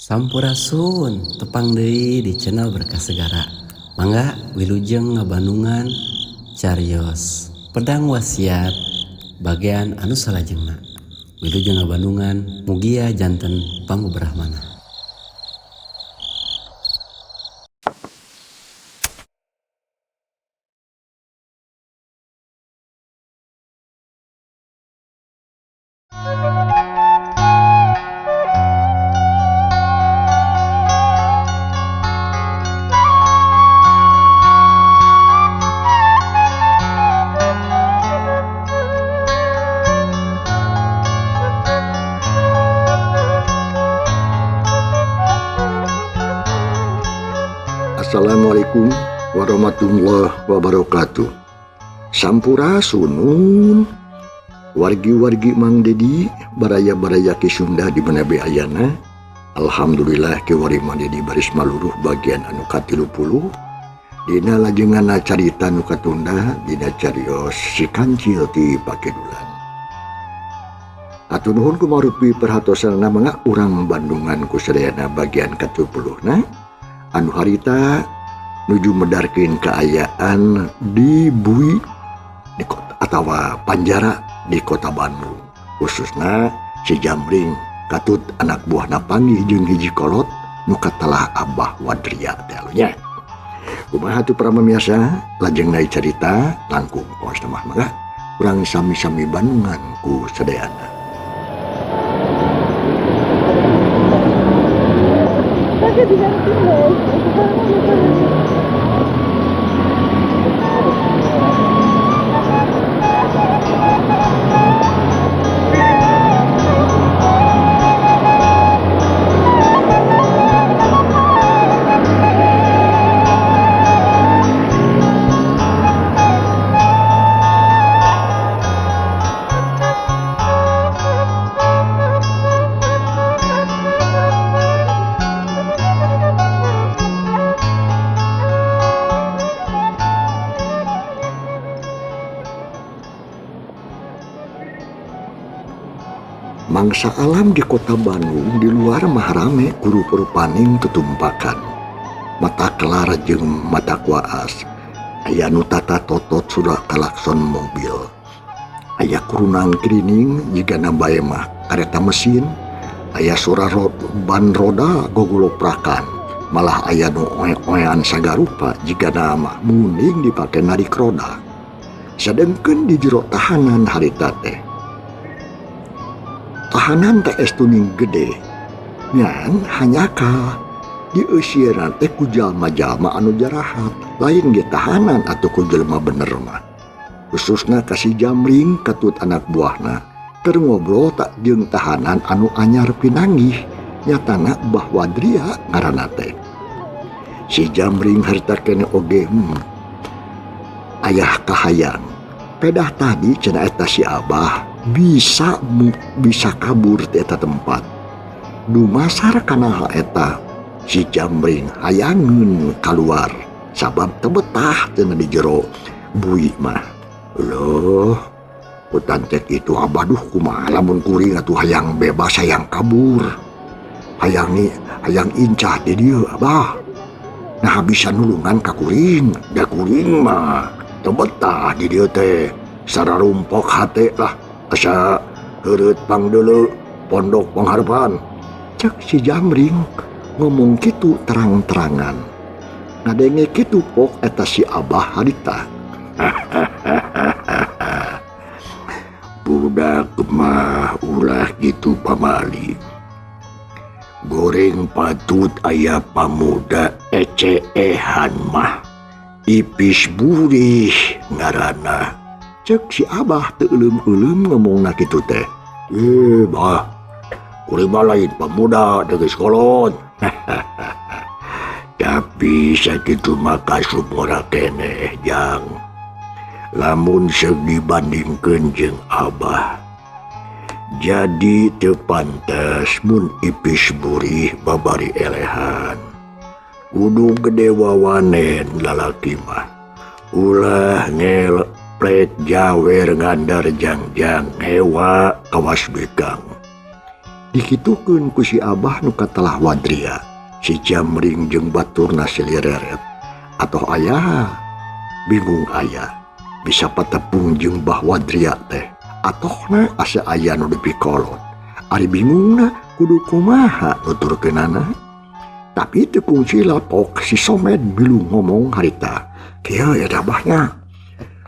Sampurasun, tepang deui di channel Berkah Segara. Mangga wilujeng ngabandungan carios Pedang Wasiat bagian anu salajengna. Wilujeng ngabandungan mugia janten pangubrahmana. Assalamualaikum warahmatullahi wabarakatuh. Sampurasun wargi-wargi Mang Dedi, baraya-baraya Ki Sunda di mana be ayana. Alhamdulillah ki wari Mang Dedi baris maluruh bagian anu ka-30. Dina lajenganna carita nu katunda dina carios si kancil ti Pakidulan. Atur nuhun kumarupi perhatosanna mangga urang Bandungan ku sadayana bagian ka-30 na. Anu harita nuju medarkeun kaayaan di bui di kota atawa panjara di kota Bandung, khususna si Jamring katut anak buahna panggih jeung hiji kolot nu katelah Abah Wadria teh nya. Kumaha atuh para pamiarsa, lajeng naik carita langkung pos mah mangga urang sami-sami Bandungan ku sadayana. Mangsa alam di kota Bandung di luar mah rame kurup-rupaning tetumpakan. Mata kelar jeung mata kuaas. Aya nu tata totot sudah kalakson mobil. Aya kurunang kirining jigana bae mah kareta mesin. Aya suara ban roda goguloprakan. Malah aya nu oe-oean sagarupa jigana mah muning dipake narik roda. Sadengkeun di jero tahanan harita teh. Tahanan teh tuning gede ngan hanyakal dieusieunan teh ku jalma-jalma anu jarahat, lain ge tahanan atuh ku jelema bener mah. Khususna ka si Jamring katut anak buahna keur ngobrol tak jeung tahanan anu anyar pinanggih nyatana Bah Wadria ngaranna teh. Si Jamring harta kene oge ayah kahayang pedah tadi cenah eta si Abah bisa kabur ti eta tempat. Dumasar kana hal eta si Jamring hayangeun kaluar sabab teu betah cenah di jero bui mah. Loh, hutan cek itu abah duh kumaha lamun kuring atuh hayang bebas hayang kabur. Hayang ni hayang incah di dieu abah. Nah bisa nulungan ka kuring, da kuring mah teu betah di dieu teh. Sararumpok hate lah. Asa heureut pangdeuleu pondok pangharapan. Cek si Jamring ngomong kitu terang-terangan. Ngadenge kitu pok eta si Abah harita. Budak mah ulah kitu pamali. Goreng patut aya pamuda eceehan mah. Ipis burih ngaranna. Cek si Abah teu euleum-euleum ngomongna kitu teh. Bah, kuring mah lain pamuda deui kolot. Tapi sakitu mah kasupora keneh jang. Lamun seug dibandingkeun jeung Abah. Jadi teu pantes mun ipis burih babari elehan. Kudu gede wawanen lalaki mah. Ulah ngel plek jawer ngandar jangjang hewa kawas bekang. Dikitukeun ku si Abah nu katelah Wadria. Si Jamring jeung baturna silireret. Atoh ayah bingung ayah bisa patepung jeung Bah Wadria teh. Atohna asa aya nu dipikolot. Ari bingungna kudu kumaha nuturkeunana. Tapi teu kungsi lapok si Somed milu ngomong harita. Kieu ya abahnya.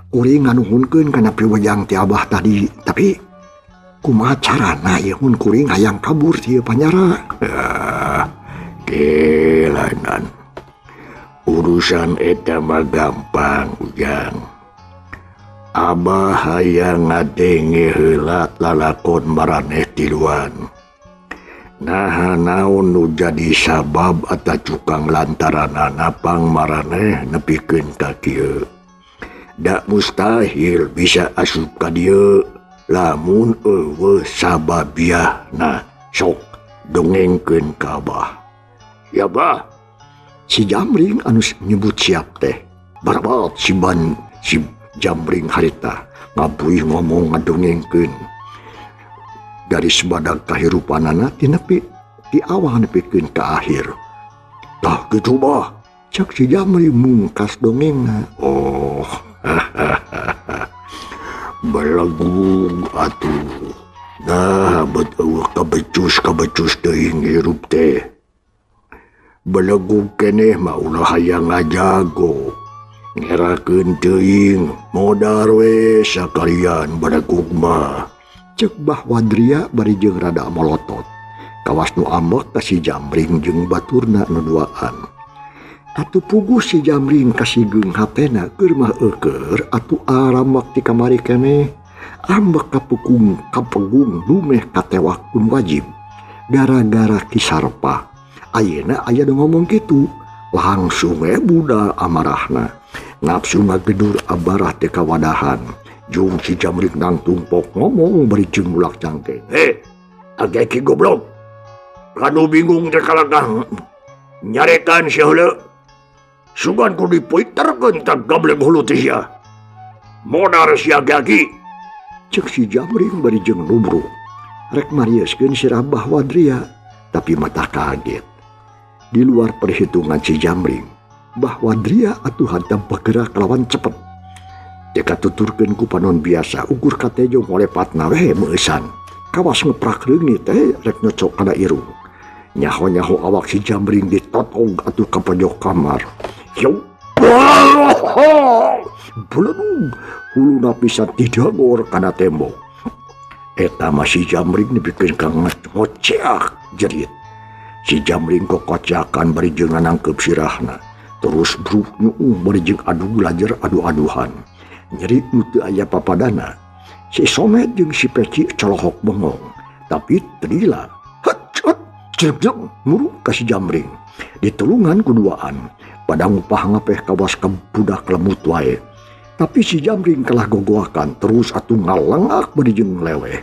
Kuring nganuhunkeun kana piwejang ti abah tadi, tapi kumaha carana ieu mun kuring hayang kabur ti ieu panjara? Kelanan. Urusan eta mah gampang Ujang. Abah hayang ngadenge heula lalakon maraneh tiluan. Naha naon nu jadi sabab atawa cukang lantaranana pang maraneh nepikeun ka kieu. Dak mustahil bisa asup ka dieu lamun eueuh sababiahna. Sok dongengkeun ka Abah. Ya Bah. Si Jamring anu nyebut siap teh. Barabat si ban si Jamring harita ngabuih ngomong ngadongengkeun. Dari sebadag kahirupanana ti nepi ti awal nepikeun ka akhir. Tah kitu Bah. Cek si Jamring mungkas dongengna. Oh. Belagung atuh. Nah, bet eueuh kabecus-kabecus teuing hirup teh. Belegug keneh mah ulah hayang ngajago. Ngerakeun teuing modar we sakalian belegug mah. Cek Bah Wadria bari jeung rada molotot. Kawas nu ambek ka si Jamring jeung baturna nu duaan. Atuh puguh si Jamring kasigeung hatena keur mah eueur atuh aramak ti kamari keneh. Ambek kapukung kapegung dumeh katewak kun wajib. Gara-gara kisarpa. Ayeuna aya nu ngomong kitu, langsung we budal amarahna. Nafsu ngagedur abarah teh kawadahan. Jung si Jamring nangtung pok ngomong bari jeung mulak cangkeng. Heh, age goblok. Kanu bingung teh kalakah. Nyarekan sia heula. Sugan ku dipoiterkeun tah gablek hulu teh sia. Modar sia gagi. Cek si Jamring bari jeung nubruk. Rek marieskeun si Rabah Wadria, tapi mata kaget. Di luar perhitungan si Jamring, Bah Wadria atuh hantam bergerak lawan cepet. Deka tuturkeun ku panon biasa ukur katejo ngolepatna we meueusan. Kawas ngeprak reungit teh rek nyocok kana irung. Nyaho-nyaho awak si Jamring ditotong atuh ka pojok kamar. Yo. Beledung huluna pisan didagor kana tembok. Eta mah si Jamring dipikeun ka ngoceak jerit. Si Jamring kokocakan bari jeung nangkeup sirahna. Terus bruk nyuung bari jeung adu lajer adu-aduhan. Nyeri nu teu aya papadana. Si Somed jeung si Peci colohok bengong. Tapi teu het het jreg muruk ka si Jamring. Ditulungan kuduaan. Pada ngupah ngapeh kawas ka budak lemut wae. Tapi si Jamring kalah gogoakan terus atuh ngalengak bari jeung leweh.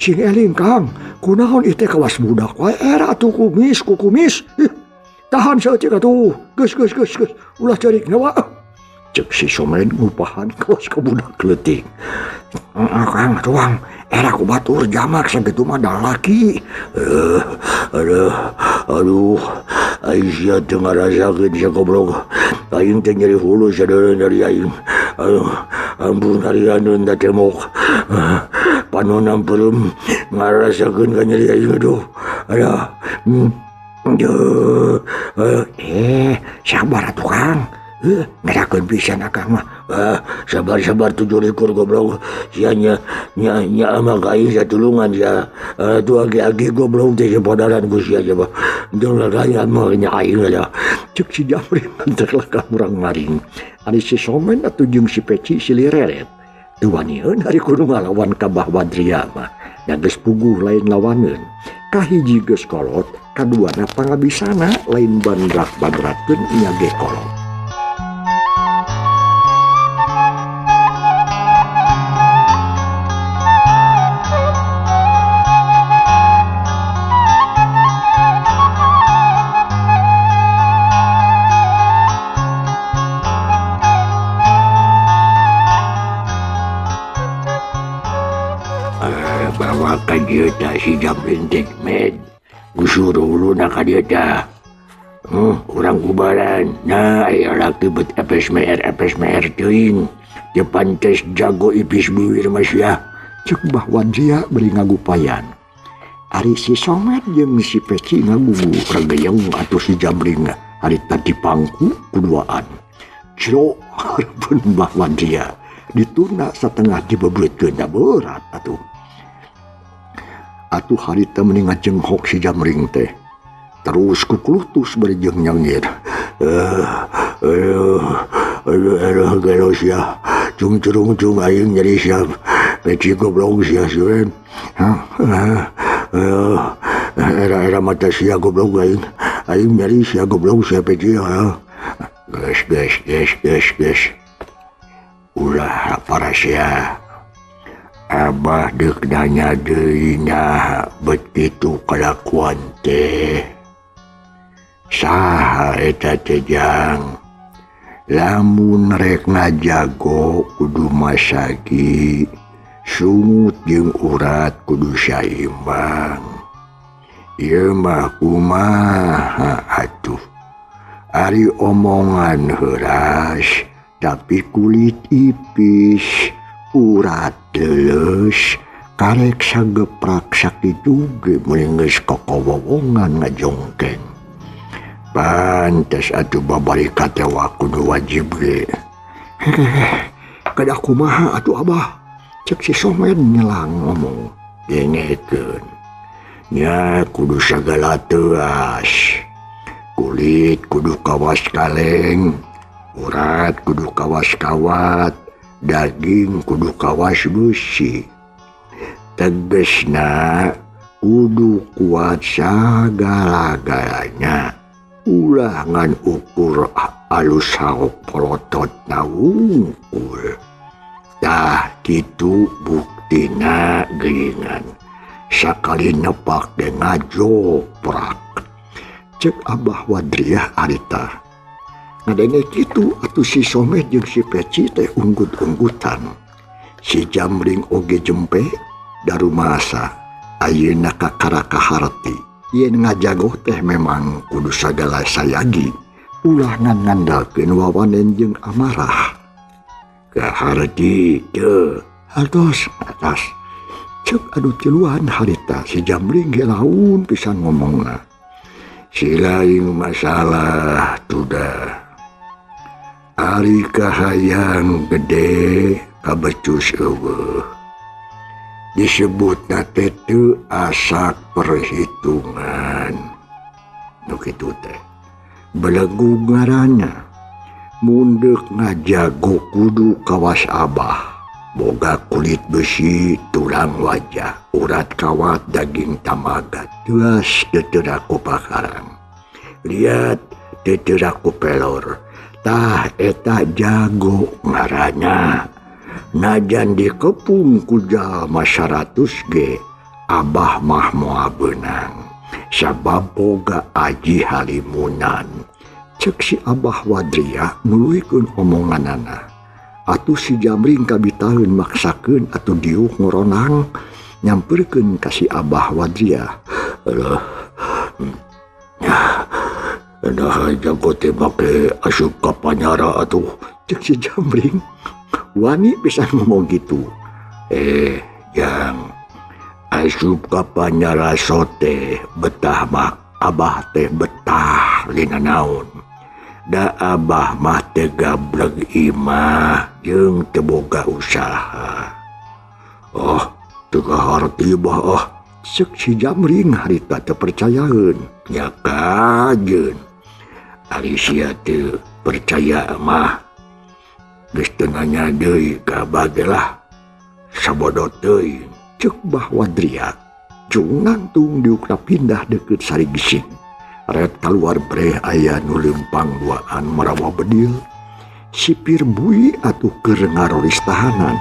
Sing eling Kang, kunaon ieu teh kawas budak wae era atuh kumis ku kumis. Tahan saeutik atuh. Geus geus geus geus, ulah ceurik nyawa. Cek si Somed ngupahan kawas ka budak leutik. Kang tuang, era ku batur jamak sakitu mah da laki. Aduh, aduh. Aing sia teu ngarasakeun sia goblok. Aing teh nyeri hulu sadeureun dari aing. Aduh, ampun karianeun da temok. Panona peureum ngarasakeun ka nyeri aing aduh. Aduh. Sabar atuh Kang. Ngerakeun pisan akang mah. Sabar-sabar 27 goblok. Sia nya nya nya ama ka aing satulungan sia. Atuh agi-agi goblok teh podaran ku sia coba. Ndong laganya mah nya aing lah. Cek si Jamring teh ka murang maring. Ari si Somen atuh jeung si Peci silireret. Teu waniheun ari kudu ngalawan ka Bah Wadria mah. Da geus puguh lain lawaneun. Kahiji geus kolot, kaduana pangabisana lain bandrak-bandrakeun nya ge kolot. dieu tah si Jamring teh med. Gusur huluna ka dieu tah. Urang kubaran. Nah, aya laki bet FSMR FSMR teuing. Teu pantes jago ipis beuwir mah sia. Cek Bah Wadria bari ngagupayan. Ari si Somet jeung si Peci ngagugu regeyeng atuh si Jamring harita dipangku kuduaan. Jero hareupeun Bah Wadria dituna satengah dibebeutkeun da berat atuh. Atuh harita meni ngajenghok si Jamring teh. Terus kukulutus bari jeung nyengir. Aduh aduh gelo sia. Cung curung cung aing nyeri sia. Peci goblok sia sieun. Era-era mata sia goblok aing. Aing nyeri sia goblok sia peci. Geus geus geus geus geus. Ulah para sia. Abah deuk nanya deui nah bet kitu kalakuan teh. Saha eta teh jang? Lamun rek ngajago kudu masagi, sungut jeung urat kudu saimbang. Ieu mah kumaha atuh? Ari omongan heuras tapi kulit ipis, urat leuleus, karek sageprak sakitu ge meuni geus kokowowongan ngajongkeng. Pantes atuh babari katewa kudu wajib ge. Hehehe, kada kumaha atuh abah? Cek si Somed nyelang ngomong. Dengekeun. Nya kudu sagala teuas. Kulit kudu kawas kaleng, urat kudu kawas kawat, daging kudu kawas beusi. Tegesna kudu kuat sagala-galanya. Ulah ngan ukur alus haok polotot na wungkul. Tah kitu buktina geuningan. Sakali nepak ge ngajoprak. Cek Abah Wadriah harita. Ngadenge kitu atuh si Somet jeung si Peci teh unggut-unggutan. Si Jamring oge jempe darumasa ayeuna kakara kaharti. Yen ngajago teh memang kudu sagala sayagi. Ulah ngan ngandalkeun wawanen jeung amarah. Kaharti teu atos atas. Cek anu tiluan harita si Jamring ge laun pisan ngomongna. Si lain masalah tudah. Ari kahayang gede kabecus eueuh. Disebutna teh teu asak perhitungan. Nu kitu teh. Belegu ngaranna. Mun deuk ngajago kudu kawas abah. Boga kulit besi, tulang wajah, urat kawat, daging tamaga. Tuas teteraku pakarang. Lihat teteraku pelor. Tah eta jago ngaranna. Najan dikepung ku jalma 100 ge, abah mah moal beunang. Sabab boga aji halimunan. Cek si Abah Wadria nuluykeun omonganana. Atuh si Jamring kabitaheun maksakeun atuh diuk ngoronang nyamperkeun ka si Abah Wadria. Alah. Nah, jago teh make asup ka panyara atuh. Cek si Jamring. Wani pisan ngomong gitu. Jang asup ka panyara sote betah mah abah teh betah lina naon. Da abah mah teh gableg imah jeung teu boga usaha. Oh, teu kaharti bah ah. Ceuk si Jamring harita teu percayaeun. Nya kajeun. Ari sia teu percaya mah. Geus teu nanya deui ka abah lah. Sabodo teuing. Ceuk Bah Wadria. Cung nangtung diukna pindah deukeut sarigising. Ret kaluar breh aya nu leumpang duaan marawa bedil. Sipir bui atuh keur ngaroris tahanan.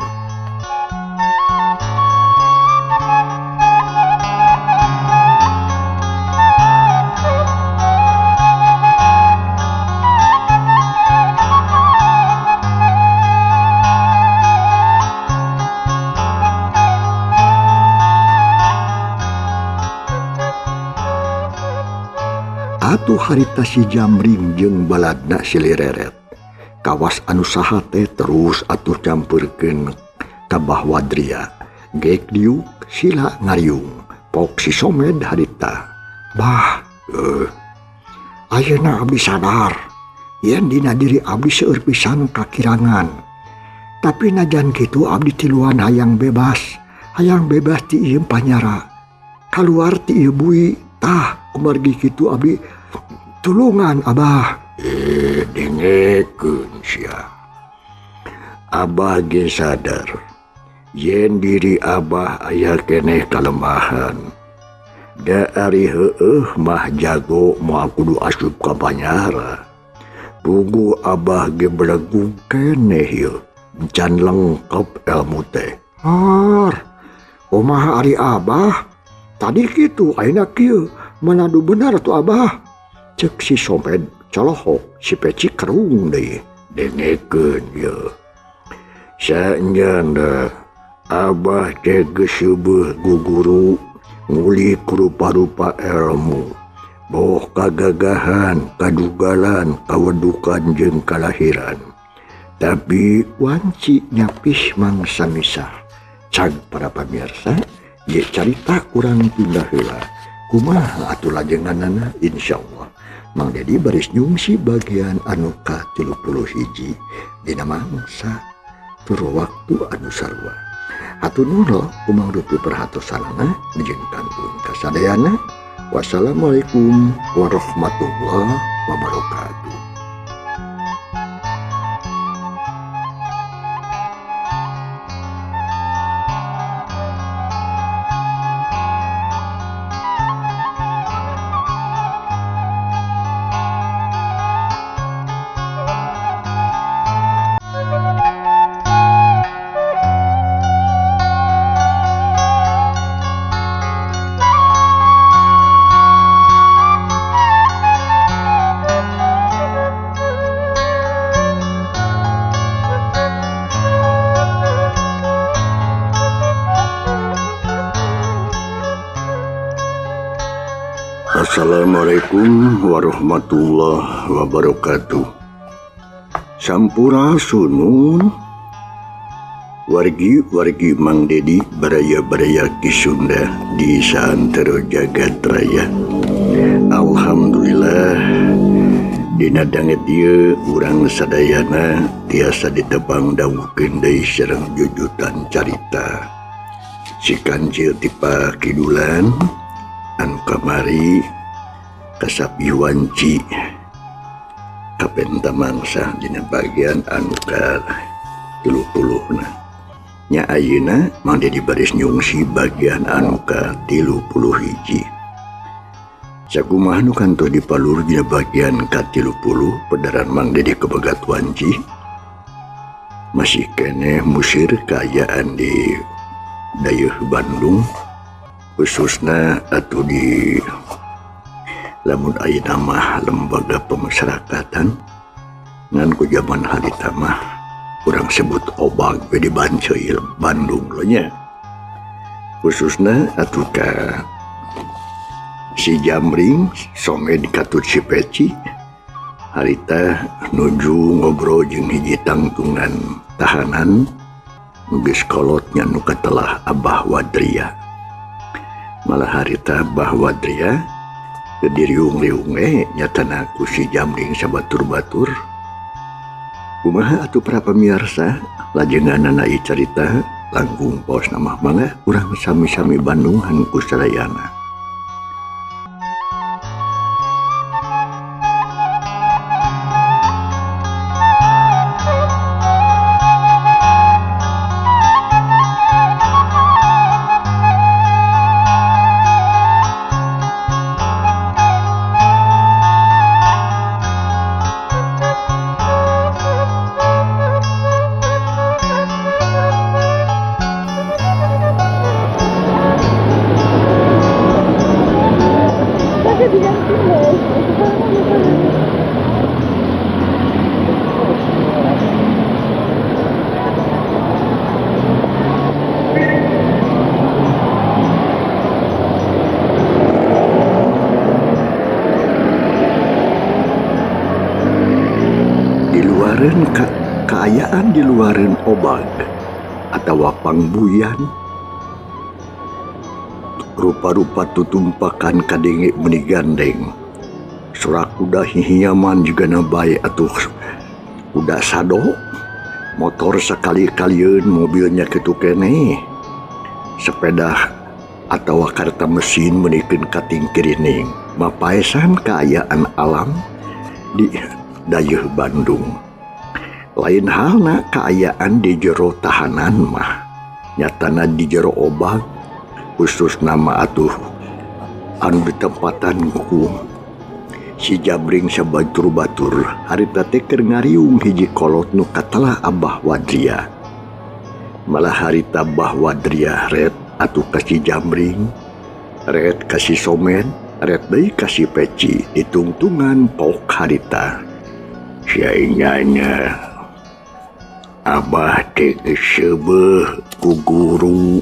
Atuh harita si Jamring jeung baladna silireret. Kawas anu saha teh terus atuh campeurkeun ka Bah Wadria. Gek diuk sila ngariung. Pok si Somed harita. Bah, ayeuna abdi sadar yen dina diri abdi seueur pisan kakirangan. Tapi najan kitu abdi tiluan hayang bebas ti ieu panyara. Kaluar ti ieu bui tah kumargi kitu abdi tulungan abah. Dengekeun sia. Abah ge sadar yen diri abah aya keneh kalemahan. Da ari heueuh mah jago moal kudu asup ka panyara. Pugu abah ge belegug keneh ieu. Can lengkap ilmu teh. Har, kumaha ari abah? Tadi kitu ayeuna kieu, mana nu bener tuh abah? Cek si Somed colohok, si Peci kerung deui. Dengekeun ieu. Saenjana abah teh geus seubeut guguru ngulik rupa-rupa ilmu. Boh kagagahan, kadugalan, kawedukan jeung kalahiran. Tapi wanci nyapis mangsa misah. Cag para pamirsa, ye carita urang tunda heula. Kumaha atuh lajenganana insyaallah. Mang Dedi baris nyungsi bagian anu ka-31 dina mangsa tur waktu anu sarua. Hatur nuhun kumang rupi perhatosanana jeung kantun kasadayana. Wassalamualaikum warahmatullahi wabarakatuh. Assalamualaikum warahmatullahi wabarakatuh. Sampurasunun wargi-wargi Mang Dedi baraya-baraya Ki Sunda di saantero jagat raya. Alhamdulillah dina danget ieu urang sadayana tiasa ditepang dawuhkeun deui sareng jujutan carita. Si Kancil tipa kidulan anu kamari kasapi wanci kapenta mangsa dina bagian anu ka-30 na. Nya ayeuna Mang Dedi baris nyungsi bagian anu ka-31. Sakumaha nu kantos dipalur dina bagian ka-30 pedaran Mang Dedi kebegat wanci masih keneh musir kaayaan di dayeuh Bandung khususna atuh di lamun ayeuna mah lembaga pemasyarakatan ngan ku jaman harita mah urang sebut obag we di Banceuy Bandung lo nya. Khususna atuh ka si Jamring Somed katut si Peci harita nuju ngobrol jeung hiji tangtungan tahanan nu geus kolotnya nu katelah Abah Wadria. Malah harita Abah Wadria diriung-riung nyatana ku si Jamring sabatur-batur. Kumaha atuh para pamirsa lajenganana ieu carita langkung paos namah mangga urang sami-sami Bandungan ku sadayana. luareun kaayaan di luareun obag atawa pangbuyan. Rupa-rupa tutumpakan kadenge meuni gandeng. Sorak kuda hihiaman jigana bae atuh kuda sado. Motor sakali-kalieun mobilnya kitu keneh. Sepeda atawa kareta mesin meunikeun katingkirining. Mapaesan kaayaan alam di dayeuh Bandung. Lain halna kaayaan di jero tahanan mah. Nyatana di jero obag khusus nama atuh anu ditempatan ku si Jamring sabatur-batur harita teh keur ngariung hiji kolot nu katelah Abah Wadria. Malah harita Abah Wadria ret atuh ka si Jamring, ret ka si Somen, ret deui ka si Peci ditungtungan pok harita. Saingana Abah teh geus seubeuh ku guru.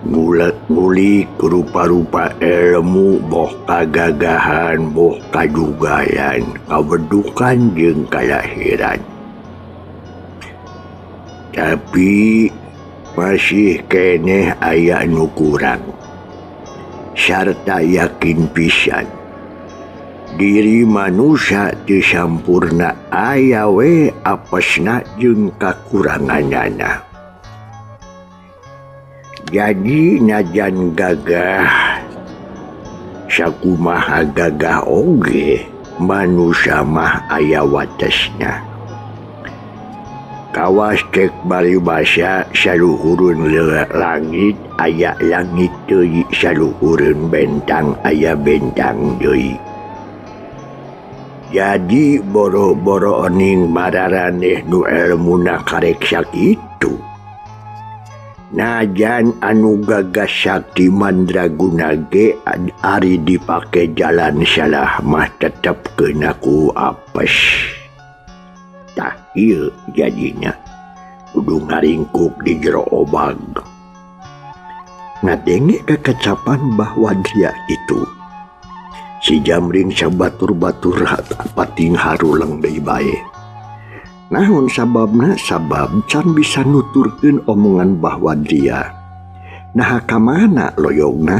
Ngulik-ngulik rupa-rupa ilmu boh kagagahan boh kajugayan kawedukan jeung kalahiran. Tapi masih keneh aya nu kurang. Sarta yakin pisan diri manusia teu sampurna aya we apesna jeung kakuranganana. Jadi najan gagah sakumaha gagah oge manusia mah aya watesna. Kawas cek paribasa saluhureun langit aya langit deui, saluhureun bentang aya bentang deui. Jadi boro-boro ening mararaneh nu elmuna karek sakitu. Najan anu gagah sakti mandraguna ge ari dipake jalan salah mah tetep kena ku apes. Tah ieu jadinya kudu ngaringkuk di jero obag. Ngadenge kekecapan Bah Wadria itu. Si Jamring sabatur-batur pating haruleng deui bae. Naon sababna? Sabab can bisa nuturkeun omongan Bah Wadria. Naha ka mana loyongna?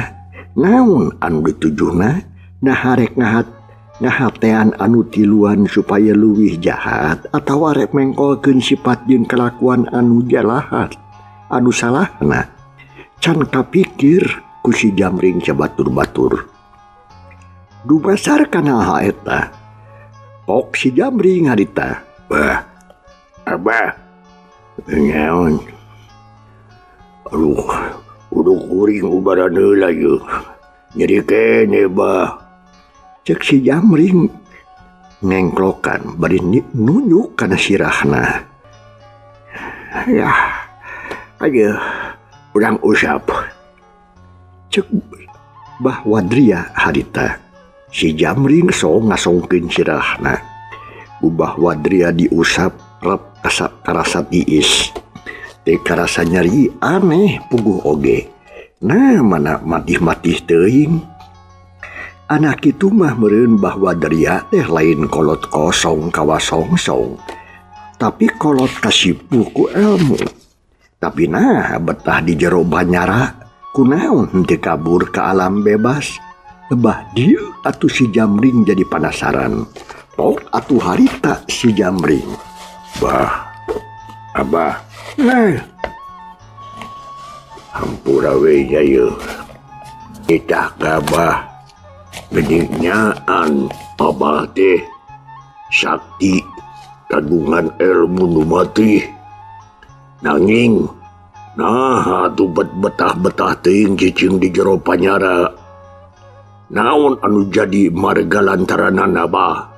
Naon anu ditujuhna? Naha rek ngahatean anu tiluan supaya leuwih jahat atawa rek mengkolkeun sifat jeung kalakuan anu jalahat, anu salahna? Can kapikir ku si Jamring sabatur-batur. Dumasar kana hal eta, pok si Jamring harita. Bah, Abah, naon? Aduh, udah kuring ubaran heula ieu. Nyeri keneh, Bah. Cek si Jamring ngengklokan bari nunjuk kana sirahna. Ya, aja urang usap. Cek Bah Wadria harita. Si Jamring so ngasongkeun sirahna. Ubah Wadria diusap rep karasa tiis. Teu karasa nyeri aneh puguh oge. Nah mana matih-matih teuing. Anak itu mah meureun Bah Wadria teh lain kolot kosong kawasongsong, tapi kolot kasipuh ku ilmu. Tapi nah betah di jero banyara, kunaon henteu kabur ke alam bebas. Bah dieu atuh si Jamring jadi panasaran. Pok atuh harita si Jamring. Bah, Abah, nah, hampura we nya ieu. Nitah ka Abah, geuningnaan Abah teh sakti kagungan ilmu nu matih. Nanging nah atuh betah-betah teuing cicing di jero panyara. Naon anu jadi marga lantaranana Abah?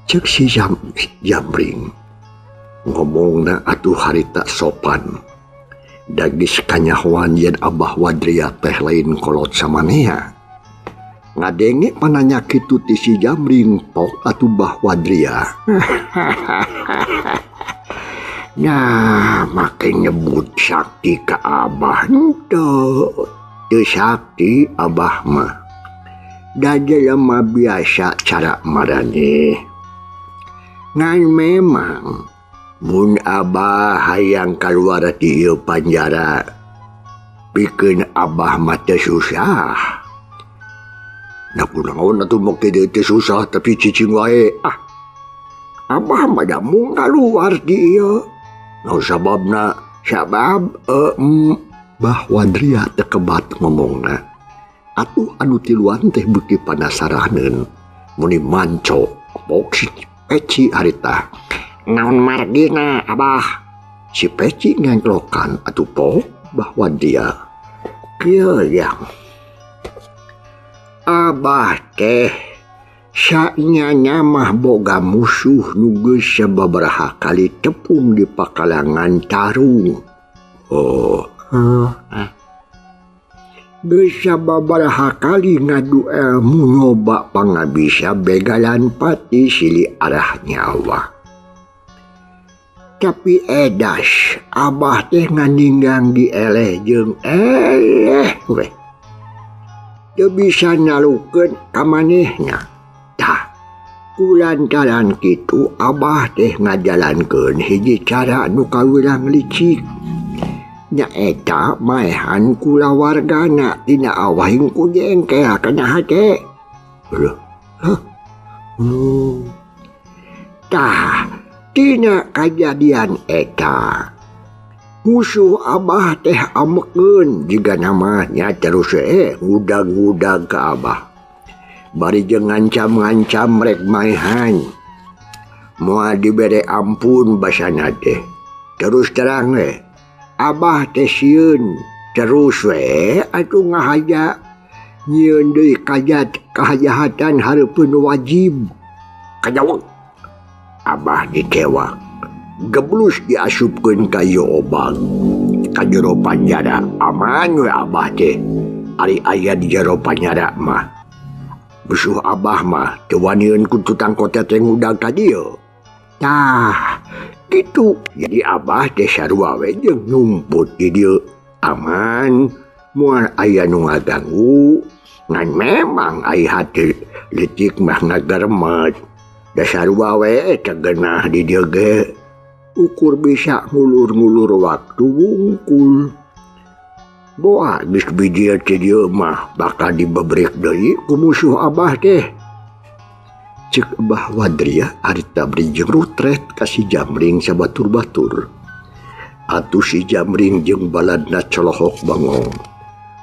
Cek si Jamring ngomongna atuh harita sopan. Dagis kanyahoan yen Abah Wadria teh lain kolot samanea. Ngadenge pananya kitu ti si Jamring pok atuh Bah Wadria. Nah, make nyebut sakti ka Abah henteu. Teu sakti Abah mah. Da jelema biasa cara maraneh. Ngan memang mun Abah hayang kaluar ti ieu panjara pikeun Abah mah teu susah. Da kunaon atuh mok teh teu susah tapi cicing wae. Ah, Abah mah da mung kaluar ti ieu. Naon sababna? Sabab Bah Wadria teu kebat ngomongna. Atuh anu tiluan teh beuki panasaraneun. Muni manco pok si Peci harita. Naon margina Abah? Si Peci ngengklokan atuh pok Bah Wadria. Kieu yang Abah teh saenyana mah boga musuh nu geus sababaraha kali tepung di pakalangan tarung. Oh, geus sababaraha kali ngadu ilmu nyoba pangabisa begalan pati silih arah nyawa. Tapi edas Abah teh nganinggang dieleh jeung eleh we. Teu bisa nalukeun ka manehna. Tah, kulantaran kitu Abah teh ngajalankeun hiji cara nu kawilang licik. Nyaeta maehan kulawargana tina awahing ku jengkel kana hate. Loh, hah? Tah, tina kajadian eta musuh Abah teh amekeun jiga namanya terus ngudag-ngudag ka Abah. Bari jeung ngancam-ngancam rek maehan. Moal dibere ampun basana teh. Terus terang we Abah teh sieun terus we atuh ngahaja nyieun deui kajahatan hareupeun wajib. Kajawak Abah ditewak. Geblus diasupkeun ka ieu obag. Ka jero panjara aman we Abah teh. Ari aya di jero panjara mah. Musuh Abah mah teu wanieun ku tukang kotet teh ngudag ka dieu. Tah, kitu. Jadi Abah teh sarua we jeung nyumput di dieu. Aman, moal aya nu ngaganggu. Ngan memang ai hate leutik mah ngageremet. Da sarua we teh geunah di dieu ge. Ukur bisa ngulur-ngulur waktu wungkul. Boa geus bijil ti dieu mah bakal dibebrik deui ku musuh Abah teh. Ceuk Bah Wadria harita beri jeung rutret ka si Jamring sabatur-batur. Atuh si Jamring jeung baladna colohok bangong.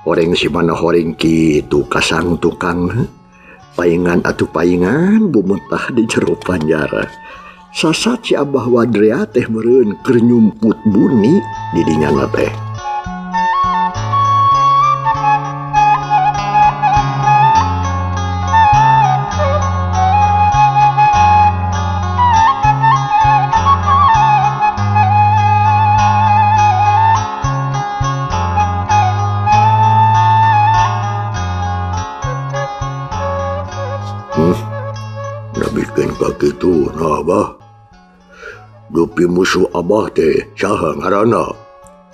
Horeng si mana horeng kitu kasang tukang. Paingan atuh paingan bumentah di jero panjara. Sasat si Abah Wadria teh meureun keur nyumput buni di dinyana teh. Nabikeun ka kitu na Abah. Dupi musuh Abah teh saha ngaranna?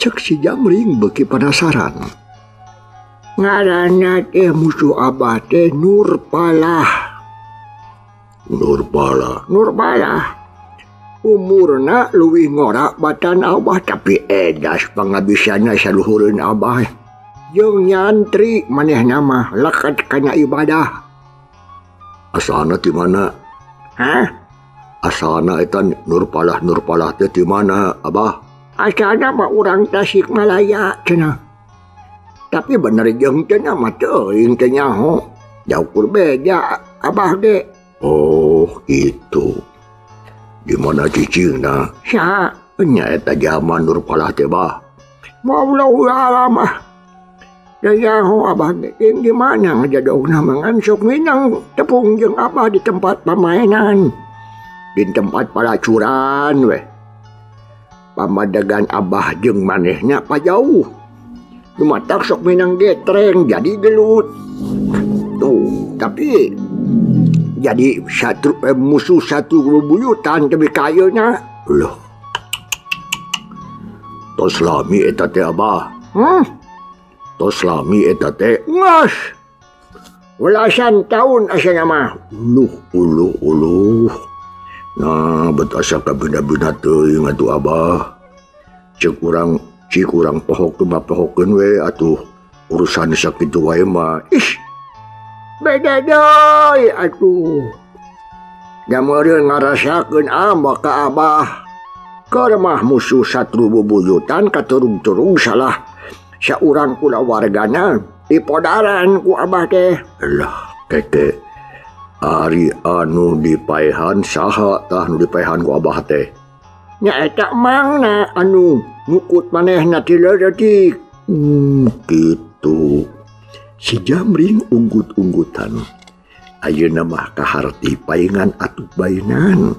Cek si Jamring beuki penasaran. Ngaranna teh musuh Abah teh Nurpalah. Nurpalah, Nurpalah. Umurna leuwih ngora batan Abah tapi edas pangabisana saluhureun Abah. Jeung nyantri manehna mah leket kana ibadah. Asalna ti mana? Hah? Asalna eta Nurpalah Nurpalah teh ti mana, Abah? Asalna mah urang Tasikmalaya cenah. Tapi bener jeung teh mah teuing teh nyaho. Jauh beja Abah ge. Oh, gitu. Di mana cicingna? Saha? Nya eta jalma Nurpalah teh, Bah. Wallahu a'lam. Nyaho Abah ge jeung di mana ngajadogna mah ngan sok minang tepung jeung Abah di tempat pamainan. Di tempat palacuran weh. Pamadegan Abah jeung manehna pajauh. Lumatak sok minang getreng jadi gelut. Tuh, tapi jadi satu musuh satu bubuyutan tapi kayeunya. Loh. Tos lami eta teh Abah. Tos lami eta teh. Ngas. Welasan tahun asana mah. Uluh, uluh, uluh. Nah bet asa kabina-bina teuing atuh Abah. Cek urang cik urang pohokeun mah pohokeun we atuh urusan sakitu wae mah. Ih. Beda deui atuh. Da meureun ngarasakeun ambek ka Abah. Keur mah musuh satru bubuyutan katurung-turung salah saurang kulawargana dipodaran ku Abah teh. Lah keke ari anu dipaehan saha tah nu dipaehan ku Abah teh? Nya eta mangna anu ngukut manehna ti leutik. Kitu. Si Jamring unggut-unggutan. Ayeuna mah kaharti paingan atuh bainan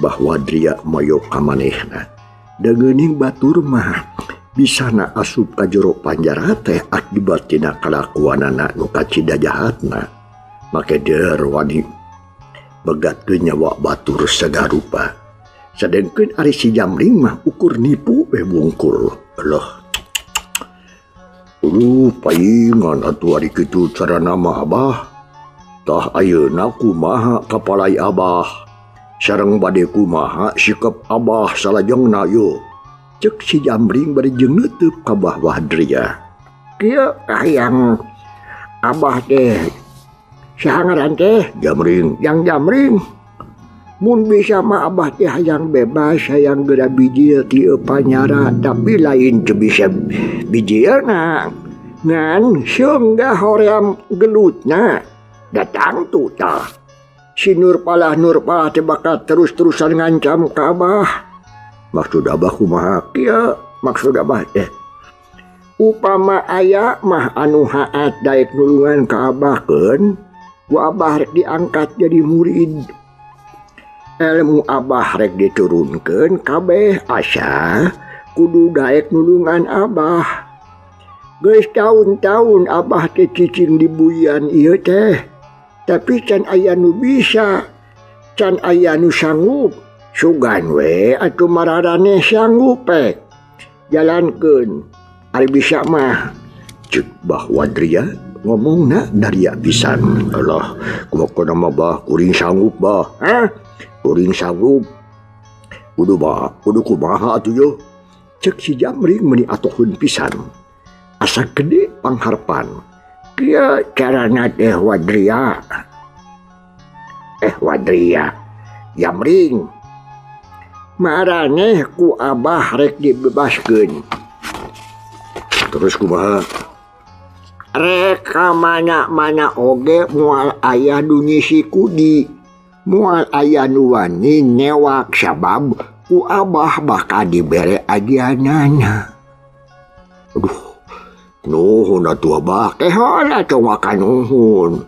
bahwa Dria moyok ka manehna. Deuning batur mah bisana asup ka jero panjara teh akibat tina kalakuanana nu kacida jahatna. Make der wani begatkeun nyawa batur sagarupa. Sadengkeun ari si Jamring mah ukur nipu we bungkul. Alah. Aduh, paingan atuh ari kitu carana mah Abah. Tah ayeuna kumaha kapalai Abah? Sareng bade kumaha sikap Abah salajengna yeuh? Cek si Jamring bari jeung neuteub ka Bah Wadria. Kieu kahayang Abah teh saha ngaran teh? Jamring. Yang Jamring. Mun bisa mah Abah teh hayang bebas, hayang geura bijil ti panyara, tapi lain teu bisa bijilna. Ngan seungga hoream gelutna. Datang tuh tah. Si Nurpalah teh bakal terus-terusan ngancam ka Abah. Maksud Abah kumaha? Kieu maksud Abah teh. Upama aya mah anu haat daek nulungan ka Abah keun, ku Abah rek diangkat jadi murid. Ilmu Abah rek diturunkeun kabeh asa kudu daek nulungan Abah. Geus taun-taun Abah teh cicing di buian ieu teh. Tapi can aya nu bisa, can aya nu sanggup. Sugan we atuh mararaneh sanggup pek. Jalankeun ari bisa mah. Cek Bah Wadria ngomongna daria pisan. Alah, kumaha mah Bah kuring sanggup Bah. Hah? Kuring sanggup. Kudu bah, kudu kumaha atuh yo. Cek si Jamring meuni atohun pisan. Asa gede pangharpan. Kieu carana teh Wadria. Wadria. Jamring. Maraneh ku Abah rek dibebaskeun. Terus kumaha? Rek ka mana-mana oge moal aya nu nyisi kudi. Moal aya nu wani newak sabab ku Abah bakal dibere ajianana. Aduh, nuhun atuh Abah. Kehola atuh maka nuhun.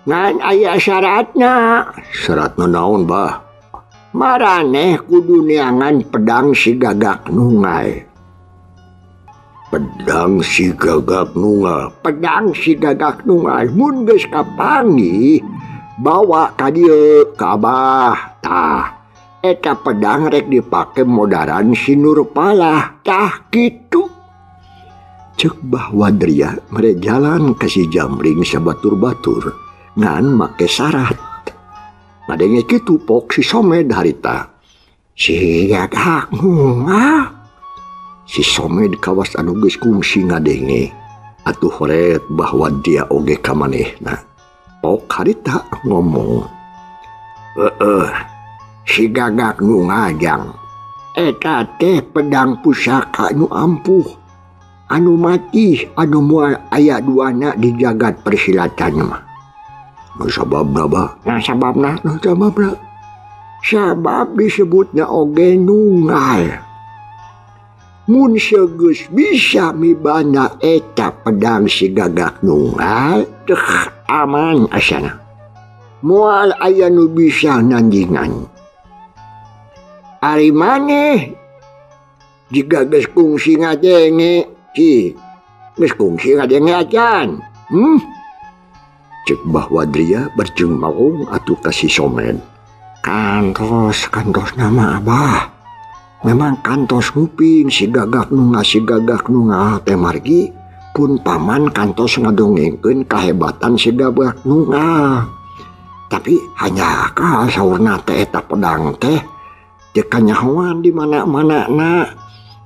Ngan aya syaratna. Syaratna naon, Bah? Maraneh kudu neangan pedang si gagak nungal. Pedang si gagak nungal. Pedang si gagak nungal. Mun geus kapanggih, bawa ka dieu ka Abah. Tah, eta pedang rek dipake modaran si Nurpalah. Tah kitu. Cek Bah Wadria mere jalan ka si Jamring sabatur-batur ngan make syarat. Ngadenge kitu pok si Somed harita. Si gagak nungal. Si Somed kawas anu geus kungsi ngadenge. Atuh horet Bah Wadria oge ka manehna. Pok harita ngomong. Heeh, si gagak nungal jang. Eta teh pedang pusaka nu ampuh. Anu mati, anu moal aya duana di jagat persilatan mah. Nah, sababna, Bah? Nah, sababna? Nah, sababna? Sabab disebutna oge nunggal. Mun segeus bisa mibana eta pedang si gagak nunggal, teh aman asana. Moal aya nu bisa nandingan. Ari maneh jika geus kungsi ngadenge, ci, geus kungsi ngadenge acan. Cek Bah Wadria berjeng maung atuh ka si Somed. Kantos, kantos nama Abah. Memang kantos nguping si gagak nunga, si gagak nunga teh margi pun paman kantos ngadongengkeun kahebatan si gagak nunga. Tapi hanya ka saurna teh eta pedang teh teu kanyahoan di mana-mana na.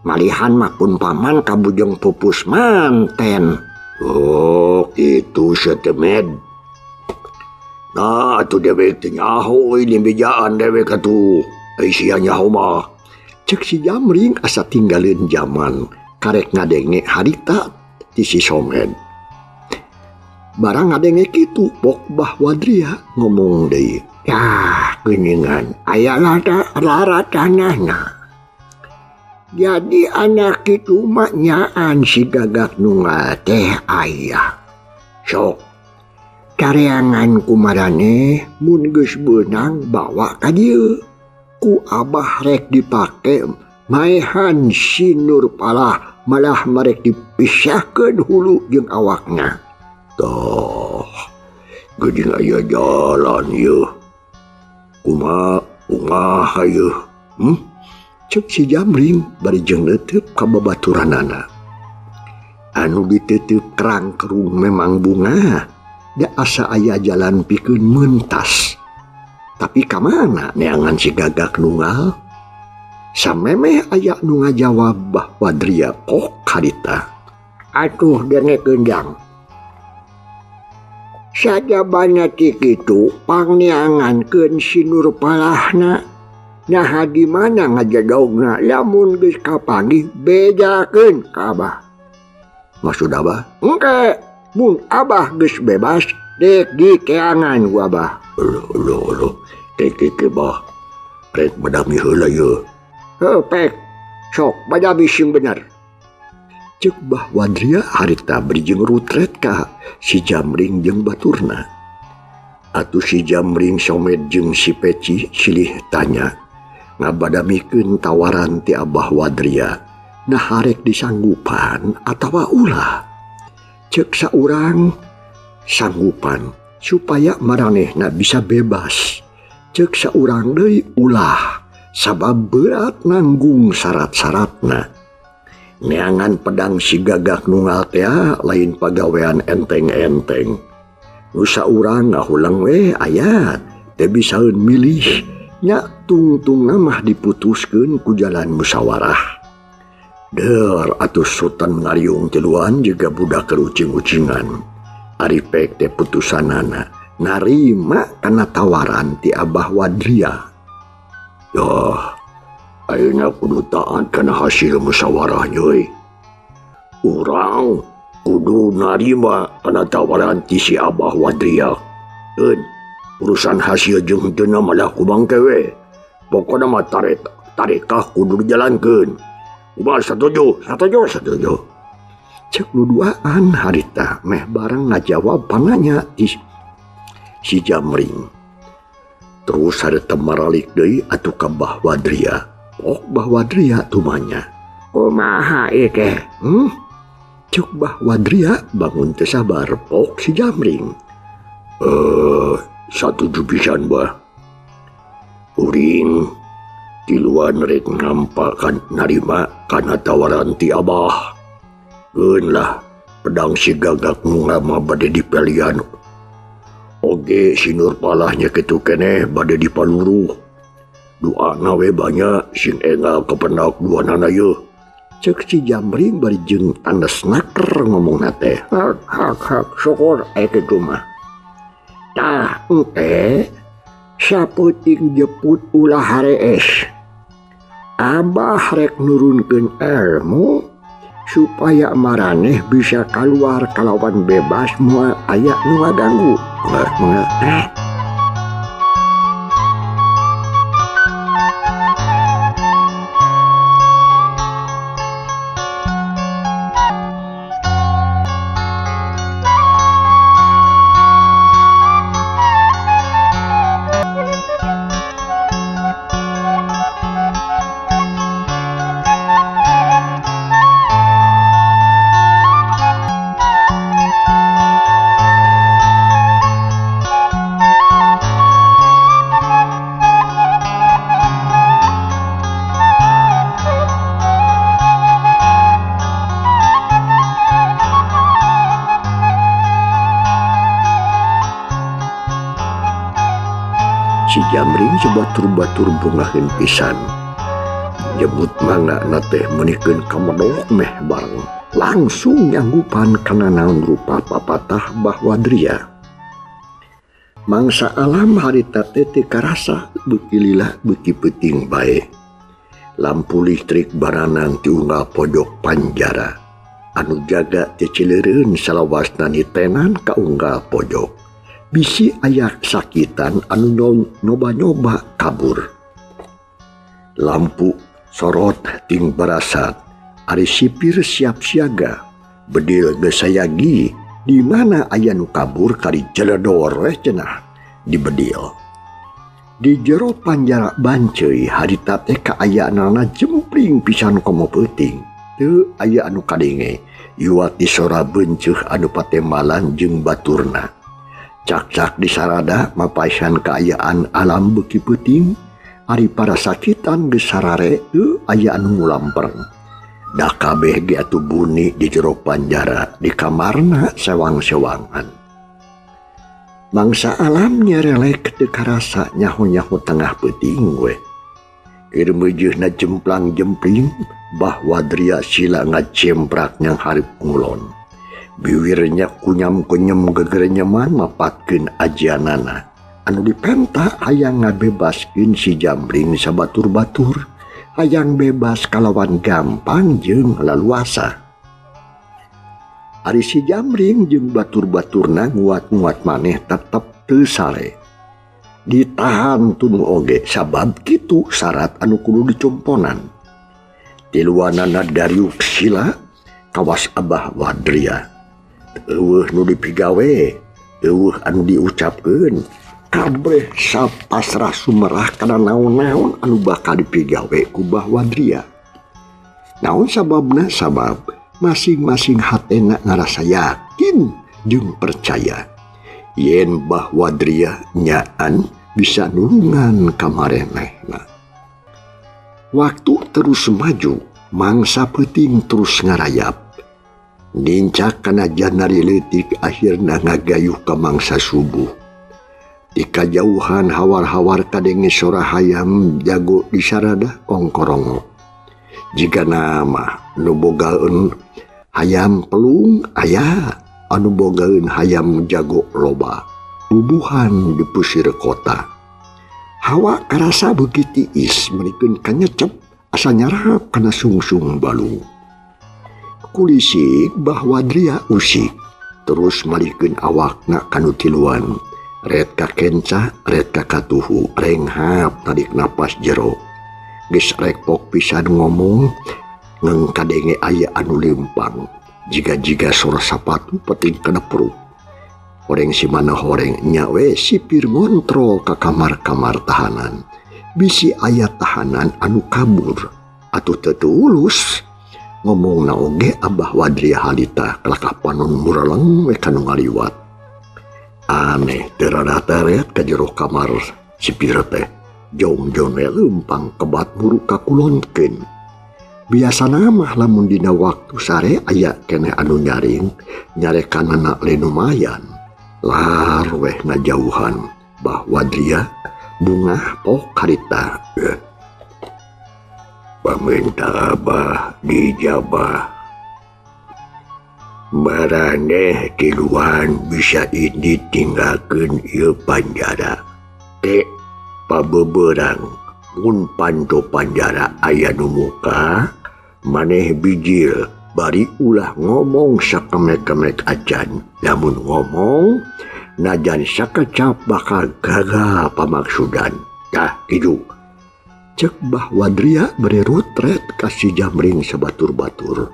Malihan mah pun paman kabujeng pupus manten. Oh, kitu sia teh Med. Nah, atuh dewek teh nyaho euy dibejaan dewek atuh. Ai sia nyaho mah. Cek si Jamring asa tinggaleun jaman karek ngadenge harita ti si Somed. Barang ngadenge kitu pok Bah Wadria ngomong deui. Yah, geuningan aya lara tanahna. Jadi anak kitu mah nyaan si Gagak Nunggal teh aya. Sok careangan kumaraneh mun geus beunang bawa ka dieu. Ku abah rek dipake maehan si Nurpalah malah marek dipisahkeun hulu jeung awakna. Tah, geuning aya jalan yeuh. Kumaha kumaha yeuh? Cek si Jamring bari jeung neuteup ka babaturanana. Anu diteuteub kerang kerung memang bunga, da asa aya jalan pikeun mentas. Tapi ka mana neangan si Gagak Nunggal? Samemeh aya nu ngajawab Bah Wadria kok harita. Atuh dengekeun jang. Sajabana ti kitu pangneangankeun si Nurpalahna. Naha di mana ngajadogna lamun geus kapanggih bejakeun ka abah. Maksud abah? Engke mun abah geus bebas dek dikeangan ku abah. Uluh uluh uluh. Teh teh bah. Rek badami heula yeuh. Heuh pek. Sok badami sing bener. Cek Bah Wadria harita bari jeung rutret ka si Jamring jeung baturna. Atuh si Jamring Somed jeung si Peci silih tanya ngabadamikeun tawaran ti Abah Wadria. Nah harek disanggupan atawa ulah. Cek saurang sanggupan supaya maranehna bisa bebas. Cek saurang deui ulah sabab berat nanggung syarat-syaratna. Neangan pedang si Gagak Nunggal teh lain pagawean enteng-enteng. Nu saurang ngahulang we aya teu bisaeun milih nya tungtungna mah diputuskeun ku jalan musyawarah. Der atuh Sultan ngariung tiluan juga budak kerucing-ucingan. Ari pek teh putusanana narima kana tawaran ti Abah Wadria. Yah, ayeuna kudu taat kana hasil musyawarah euy. Urang kudu narima kana tawaran ti si Abah Wadria. Eun, urusan hasil jeung henteu malah ku bangke we. Pokona mah tarekah kudu dijalankeun. Kumaha satuju? Satuju, satuju. Cek nu duaan harita meh bareng ngajawab pananya ti si Jamring. Terus harita maralik deui atuh ka Bah Wadria. Pok Bah Wadria tumanya. Kumaha ieu teh? Cek Bah Wadria bangun teu sabar pok si Jamring. Satuju pisan bah. Uring tiluan rek ngampakan narima kana tawaran ti Abah. Keun lah pedang si Gagak Nunggal mah bade dipelian. Oge si Nurpalahnya kitu keneh bade dipaluruh. Doana we banyak sing enggal kependak duanana yeuh. Cek si Jamring bari jeung tandes naker ngomongna teh. Hak hak hak syukur aya kitu mah. Tah engke sapeuting jeput ulah harees. Abah rek nurunkeun ilmu supaya maraneh bisa keluar kalawan bebas moal aya nu ngaganggu. Mangga. Si Jamring sebatur-batur bungaheun pisan. Nyebut mangga na teh meunikeun kamedok meh bareng. Langsung nyanggupan kana naon rupa papatah Bah Wadria. Mangsa alam harita teh teu karasa beuki lila beuki peuting bae. Lampu listrik baranang ti unggal pojok panjara. Anu jaga teh cileureun salawasna nitenan ka unggal pojok. Bisi aya sakitan anu nyoba-nyoba kabur. Lampu sorot ting barasat. Ari sipir siap siaga. Bedil geus sayagi di mana aya nu kabur kari jeledor weh cenah dibedil. Di jero panjara Banceuy harita teh kaayaanana jempling pisan komo peuting. Teu aya anu kadenge iwat sora beunceuk anu patembalan jeung baturna. Cak-cak disarada mapaisan kaayaan alam beuki peuting, ari para sakitan geus sarare teu aya anu ngulampreng. Da kabeh ge atuh buni di jero panjara di kamarna sewang-sewangan. Mangsa alam nyerelek teu karasa nyaho-nyaho tengah peuting we. Keur meujeuna jemplang-jempling Bah Wadria sila ngajemprak nyang hareup ngulon. Biwirnya kunyam-kunyam gegerenyeman mapatkeun ajianana. Anu dipenta hayang ngabebaskeun si Jamring sabatur-batur, hayang bebas kalawan gampang jeung laluasa. Ari si Jamring jeung batur-baturna nguat-nguat maneh tetep teu sare. Ditahan tunu oge sabab kitu syarat anu kudu dicomponan. Tiluanana dariuk sila kawas Abah Wadria. Eueuh nu dipigawe, eueuh anu diucapkeun, kabeh sapasrah sumerah kana naon-naon anu bakal dipigawe ku Bah Wadria. Naon sababna? Sabab masing-masing hatena ngarasa yakin jeung percaya yen Bah Wadria nyaan bisa nulungan ka marenehna. Waktu terus maju, mangsa peuting terus ngarayap. Nincak kana janari leutik akhirna ngagayuh ka mangsa subuh. Di kajauhan hawar-hawar kadenge sora hayam jago di sarada ongkorongo. Jika nama nu bogaeun hayam pelung aya, anu bogaeun hayam jago loba. Bubuhan di pusir kota. Hawa karasa beuki tiis meunikeun kanyecep asa nyarap kana sungsung balung. Kulisik Bah Wadria usik terus malihkeun awakna kanu tiluan. Ret ka kenca, ret ka katuhu, renghap tarik napas jero. Geus rekpok pisan ngomong, ngeung kadenge aya anu lempang. Jiga-jiga sora sapatu penting kana perut. Horeng si mana horeng nya we sipir ngontrol ka kamar-kamar tahanan. Bisi aya tahanan anu kabur atuh teu tulus. Ngomongna oge Abah Wadria halita kalakah panon mureleng we kanu ngaliwat. Aneh teu rada teret ka jero kamar sipir teh. Jong-jong we leumpang kebat buru kakulonkeun. Biasana mah lamun dina waktu sare aya keneh anu nyaring, nyarekanana lumayan. Lar weh ngajauhan Bah Wadria bungah pok harita. Paminta Abah dijabah. Maraneh tiluan bisa ini tinggalkeun ieu panjara. Ke pabeberang mun panto panjara aya nu muka maneh bijil bari ulah ngomong sakemek-kemek acan. Lamun ngomong najan sakecap bakal gagal pamaksudan. Tah kitu. Cek Bah Wadria bari rutret ka si Jamring sabatur-batur.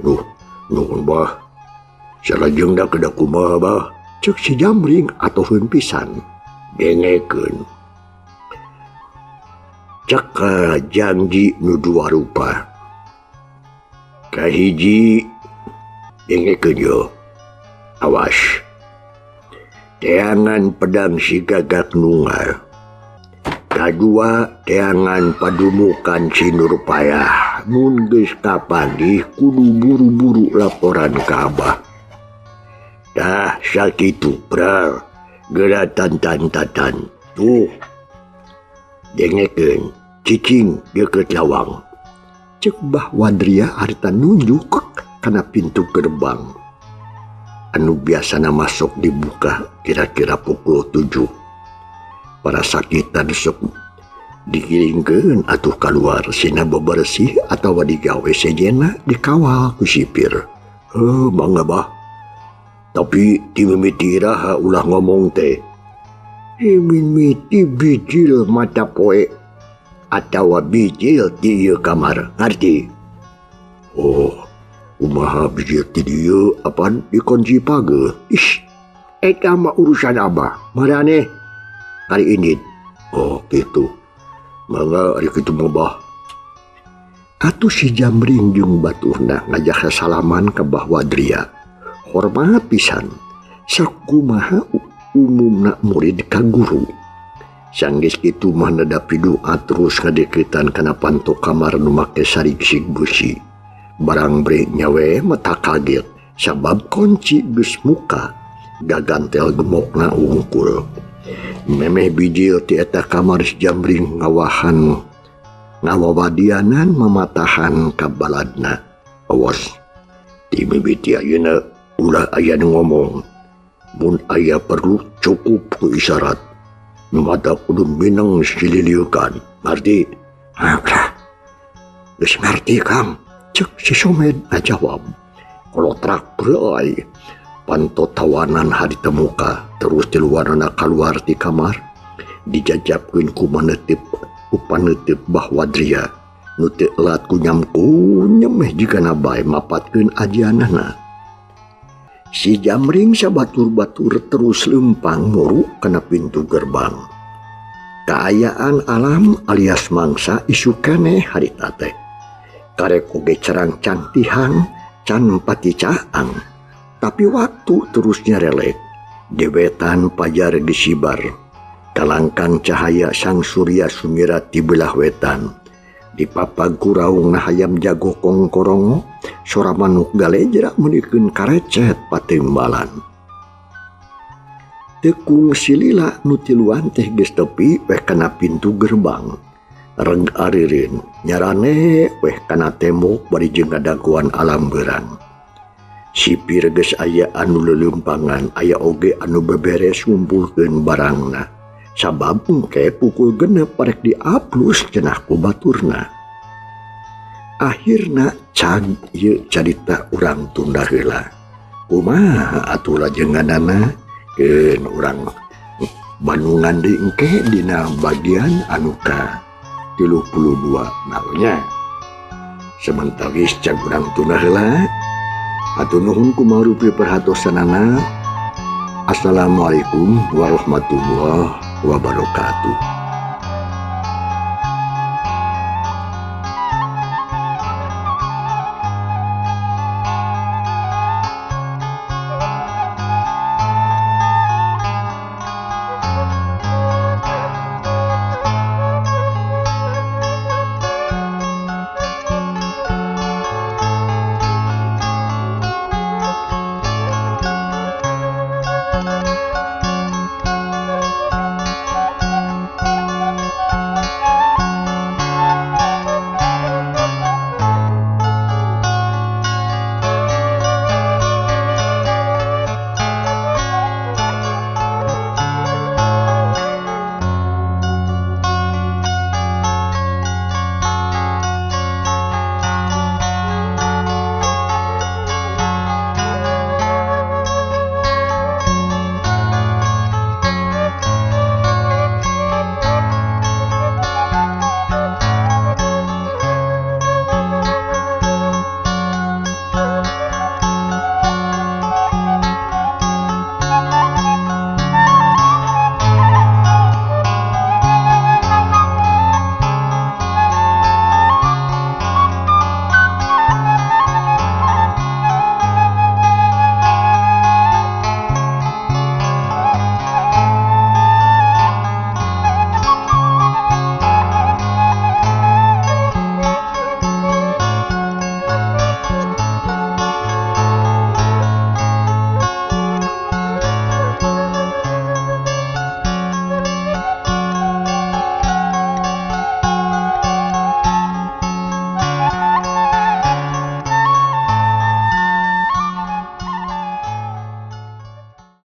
Duh, nuhun Bah. Salajengna kedah kumaha Bah? Cek si Jamring atoheun pisan. Dengekeun. Cek janji nu dua rupa. Kahiji dengekeun yo. Awas. Teangan pedang si gagak nunggal. Kadua teangan padumukan si Nurpayah. Mun geus kapanggih kudu buru-buru laporan ka Abah. Tah sakitu pral. Geura tan-tan-tatan. Tuh dengekeun cicing deukeut lawang. Cek Bah Wadria harita nunjuk kana pintu gerbang. Anu biasana masuk dibuka kira-kira pukul 7. Para sakitan sok digiringkeun atuh kaluar sina bebersih atawa digawe sejena dikawal ku sipir. Heuh mangga bah. Tapi ti mimiti iraha ulah ngomong teh. Ti mimiti bijil mata poe atawa bijil ti ieu kamar, ngarti? Oh, kumaha bijil ti dieu apan dikunci page? Ish, eta mah urusan abah. Maraneh kali ini. Oh, gitu. Mangga ari kitu mah bah. Atuh si Jamring jeung baturna ngajak salaman ka Bah Wadria. Hormat pisan. Sakumaha umumna murid ka guru. Sanggeus kitu mah nadapi doa terus ngadeukeutan kana panto kamar nu make sarigsig beusi. Barang bre nyawe mata kaget sabab kunci geus muka gagantel gemokna wungkul. Memeh bijil ti eta kamar si Jamring ngawahan ngawawadianan mamatahan ka baladna. Awas ti mimiti ayeuna ulah aya nu ngomong. Mun aya perlu cukup ku isyarat. Nu mata kudu mineng sililiukan. Ngarti? Haklah. Geus ngarti Kang. Cek si Somed ngajawab. Kolotrak beulai. Panto tawanan harita muka terus tiluanana kaluar ti kamar. Dijajabkeun ku manetip upanetip Bah Wadria. Nu teu elat kunyam kunyem meh jigana bae mapatkeun ajianana. Si Jamring sabatur-batur terus lempang muru kana pintu gerbang. Kaayaan alam alias mangsa isu keneh harita teh. Karek oge cerang cantihang can pati caang. Tapi waktu terus nyerelek. Dewetan pajar disibar. Kalangkang cahaya sang surya sumirat di belah wetan. Di papag kuraung hayam jago kongkorongo, sora manuk galejra meunikeun karecet patimbalan. Tekung silila nu tiluan teh geus tepi weh kana pintu gerbang. Reng aririn nyarane weh kana tembok bari jeung ngadagoan alam beurang. Sipir geus aya anu leuleumpangan, aya oge anu beberes ngumpulkeun barangna. Sabab engke pukul 6 parek diaplus cenah ku baturna. Akhirna cag ieu carita urang tunda heula. Kumaha atuh lajenganana? Keun urang Bandungan deui engke dina bagian anu ka 32 naonnya. Sementawis cag urang tunda heula. Hatur nuhun kumarupi perhatosanana. Assalamualaikum warahmatullahi wabarakatuh.